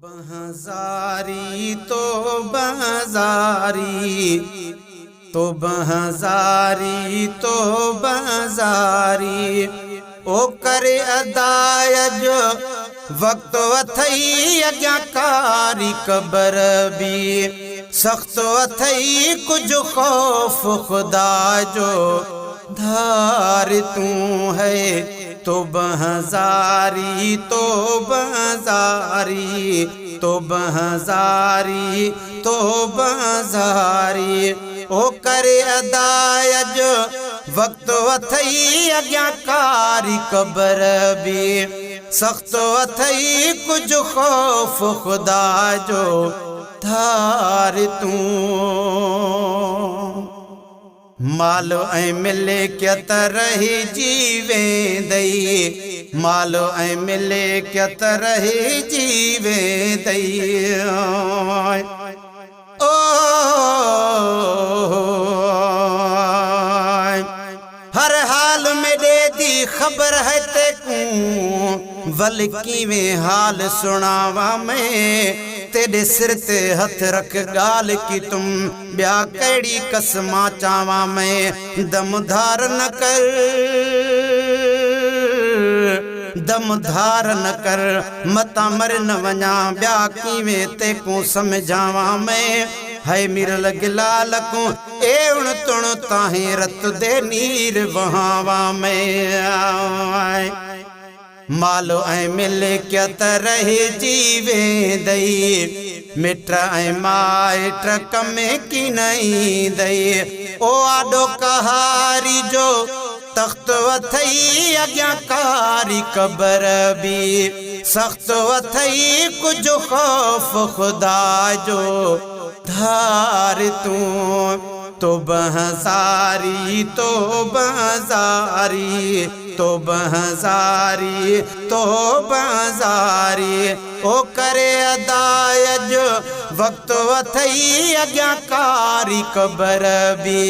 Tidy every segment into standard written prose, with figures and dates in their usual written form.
توبه زاري توبه زاري توبه زاري توبه زاري او ڪري اداء جو وقت اٿئي اڳيان ڪاري قبر به سخت اٿئي ڪجهه خوف خدا جو ڌار تون هي توبه زاري توبه زاري توبه زاري توبه زاري او ڪري ادا اڄ وقت اٿئي اڳيان ڪاري قبر به سخت اٿئي ڪجهه خوف خدا جو ڌار تون. مال ۽ ملڪيت رهجي ويندئي مال ۽ ملڪيت رهجي ويندئي او هر حال ۾ ڏي the خبر هي تيڪون ول ڪيوين حال سڻاوان مين تيڏي سر تي هٿ رک ڳالهه ڪيتم ٻيا ڪهڙي قسمان چاوان مين دم ڌار نه ڪر دم ڌار نه ڪر متان مر نه وڃان ٻيا ڪيوين تيڪون سمجهاوان مين هي ميرل گلال ڪون اي اڻ تڻ تاهين رت the نير وهاوان مين مال ۽ ملڪيت رهجي ويندئي مٽ ۽ مائٽ ڪم ڪين ايندئي او آڏو قهاري جو تخت اٿئي اڳيان ڪاري قبر به سخت اٿئي ڪجهه خوف خدا جو ڌار تون توبه زاري توبه زاري توبه زاري توبه زاري او ڪري ادا اڄ وقت اٿئي اڳيان ڪاري قبر به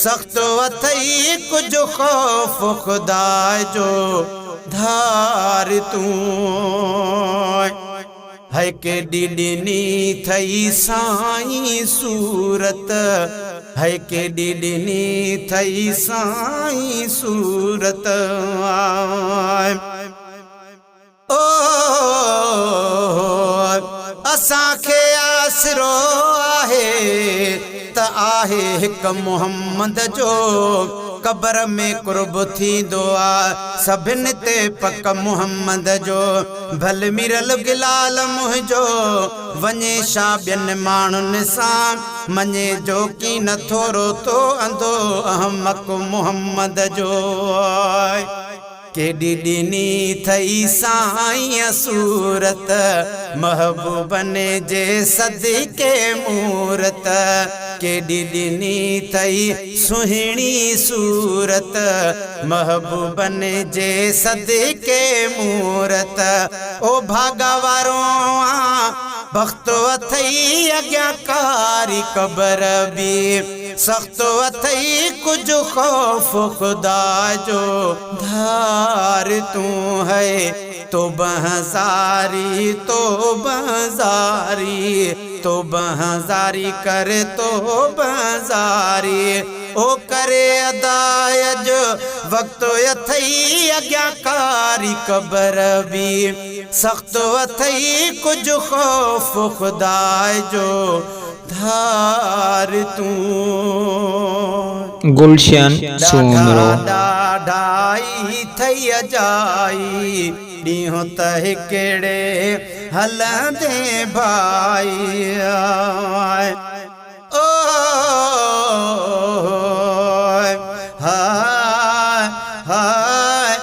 سخت اٿئي ڪجهه خوف خدا جو ڌار تون. هئي ڪيڏي ڏني ٿئي سائين صورت هئي ڪيڏي ڏني ٿئي سائين صورت او اسان کي آسرو آهي ته آهي هڪ محمد جو قبر ۾ قرب ٿيندو آ سڀن تي پڪ محمد جو ڀل ميرل گلال منهنجو وڃي شا ٻين ماڻهن سان مڃي جو ڪين ٿورو تو انڌو احمق محمد جو. ڪيڏي ڏني ٿئي سائين صورت محبوبن جي صدقي مورت ڪيڏي ڏني ٿئي سهڻي صورت محبوبن جي صدقي مورت او ڀاڳا وارو آن بخت اٿئي اڳيان ڪاري قبر به سخت اٿئي ڪجهه خوف خدا جو ڌار تون هي توبه زاري توبه زاري توبه زاري ڪر توبه زاري او ڪري ادا اڄ وقت اٿئي اڳيان ڪاري قبر به سخت اٿئي ڪجهه خوف خدا جو ڌار تون. گلشن سومرو. ڏاڍا ڏاڍائي ٿئي اجائي، ڏينهن ته هڪڙي هلندين ڀائي. او هاء هاء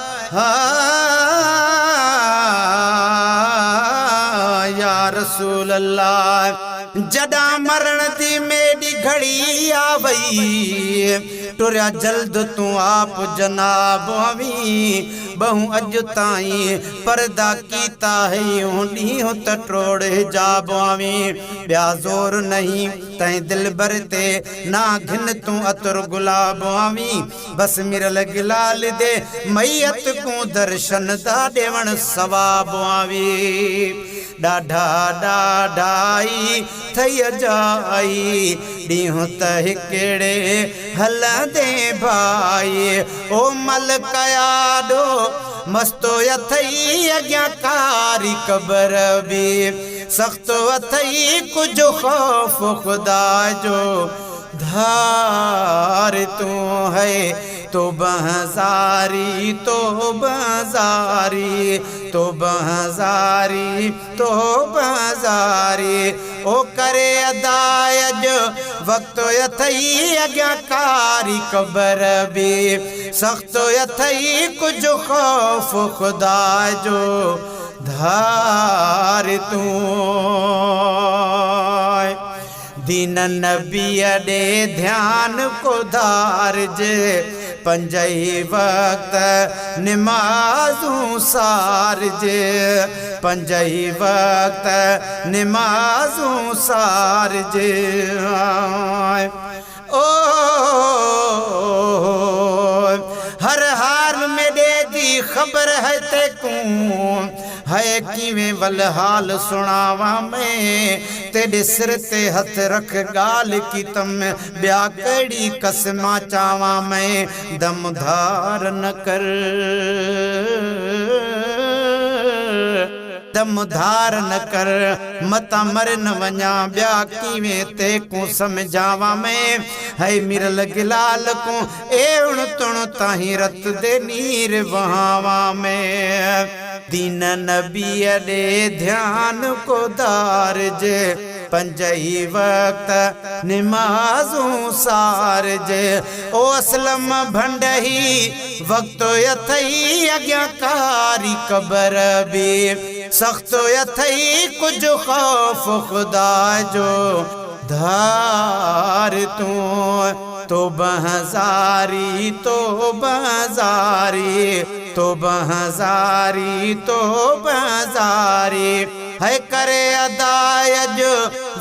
هاء يا رسول الله. جڏان مرڻ the ميڏي گهڙي آ وئي، ٽريا جلد تون آپ جناب اوين، ٻهون اڄ تائين پردا ڪيتا هيون، ڏينهن ته ٽوڙ حجاب اوين، ٻيا زور نهين تنهن دلبر تي، نا گهن تون عطر گلاب اوين، بس مرل گلال the ميت ڪون درشن دا ڏيوڻ ثواب اوين. ڏاڍا ڏاڍائي ٿئي اجائي، ڏينهن ته هڪڙي هلندين ڀائي. او ملڪ آڏو مستو اٿئي، اڳيان ڪاري قبر به سخت اٿئي، ڪجهه خوف خدا جو ڌار تون هي. توبه زاري توبه زاري توبه زاري توبه زاري، او ڪري ادا اڄ وقت اٿئي، اڳيان ڪاري قبر به سخت اٿئي، ڪجهه خوف خدا جو ڌار تون. دين نبيء ڏي ڌيان ڪو ڌارج، پنجئي وقت نمازون سارج، پنجئي وقت نمازون سارج. او هر حال ۾ ڏي the خبر هي تيڪون، هئي ڪيوين ول حال سڻاوان مين. تيڏي سر تي هٿ رک ڳالهه ڪيتم، ٻيا ڪهڙي قسمان چاوان مين. دم ڌار نه ڪر، دم ڌار نه ڪر، متان مر نه وڃان، ٻيا ڪيوين تيڪون سمجهاوان مين. هئي ميرل گلال ڪون ايڻ تڻ تاهين رت the نير وهاوان مين. دين نبيء ڏي ڌيان ڪو ڌارج، پنجئي وقت نمازون سارج. او اسلم ڀنڊهي وقت اٿئي، اڳيان ڪاري قبر به سخت اٿئي، ڪجهه خوف خدا جو ڌار تون. توبه زاري توبه زاري توبه زاري توبه زاري، هي ڪري ادا اڄ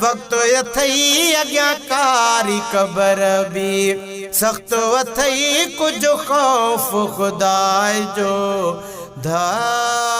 وقت اٿئي، اڳيان ڪاري قبر به سخت اٿئي، ڪجهه خوف خدا جو ڌار.